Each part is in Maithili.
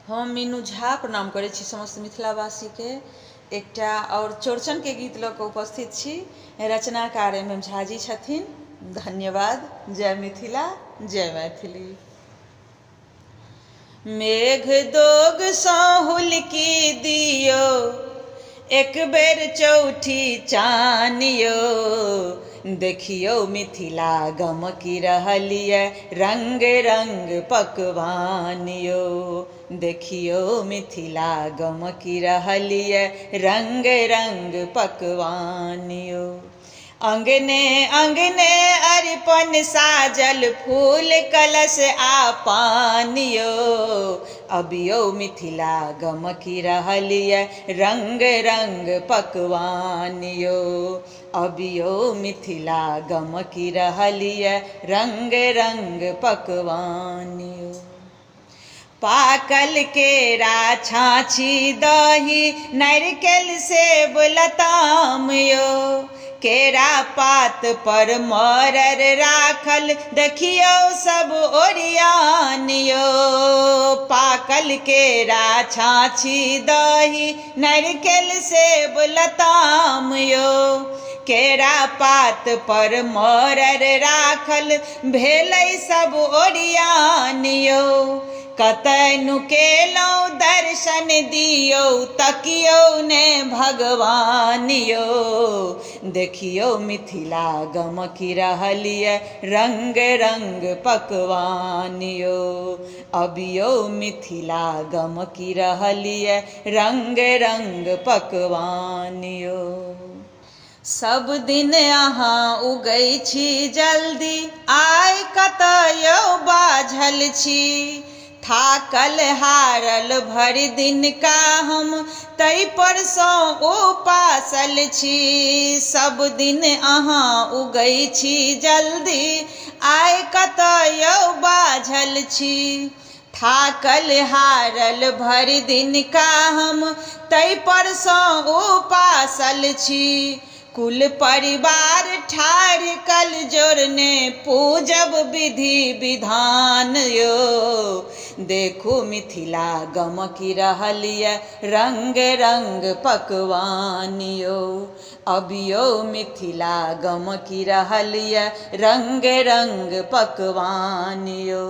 हम मीनू झा प्रणाम करै छी समस्त मिथिलावासीके। एकटा आओर चौड़चनके गीत लऽ कऽ उपस्थित छी। रचनाकार एम एम झाजी छथिन। धन्यवाद। जय मिथिला, जय मैथिली। मेघ दोग सँ हुलकी दियौ, एक बेर चौठी चान यौ। देखियौ मिथिला गमकि रहल यऽ रंग रंग पकवान यौ। देखियौ मिथिला गमकि रहल यऽ रंग रंग पकवान यौ। अंगने अंगने अरिपन साजल फूल कलश आ पान यौ। अबियौ मिथिला गमकि रहल यऽ रंग रंग पकवान यौ। अबियौ मिथिला गमकि रहल यऽ रंग रंग पकवान यौ। पाकल केरा छाँछी दही नारिकेल सेब लताम यौ। केरा पात पर मरर राखल देखियौ सब ओरियान यौ। पाकल केरा छाँछी दही नारिकेल सेब लताम यौ। केरा पात पर मरर राखल भेलै सब ओरियान यौ। कतय नुकेलहुँ दर्शन दियौ तकियौ ने भगवान यौ। देखियौ मिथिला गमकि रहल यऽ रंग रंग पकवान यौ। अबियौ मिथिला गमकि रहल यऽ रंग रंग पकवान यौ। सब दिन अहाँ उगै छी जल्दी आइ कतऽ यौ बाझल छी। थाकल हारल भरि दिनका हम तै पर सँ उपासल छी। सब दिन अहाँ उगै छी जल्दी आइ कतऽ यौ बाझल छी। थाकल हारल भरि दिनका हम तै पर सँ उपासल छी। कुल परिवार ठाढ़ कल जोड़ने पूजब विधि विधान यौ। देखू मिथिला गमकि रहल यऽ रंग रंग पकवान यौ। अबियौ मिथिला गमकि रहल यऽ रंग रंग पकवान यौ।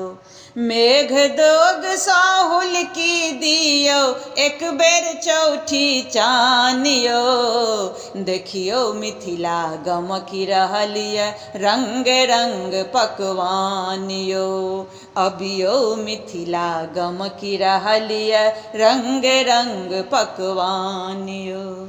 मेघ दोग सँ हुलकी दियौ एक बेर चौठी चान यौ। देखियौ मिथिला गमकि रहल यऽ रंग रंग पकवान यौ। अबियौ मिथिला गमकि रहल यऽ रंग रंग पकवान यौ।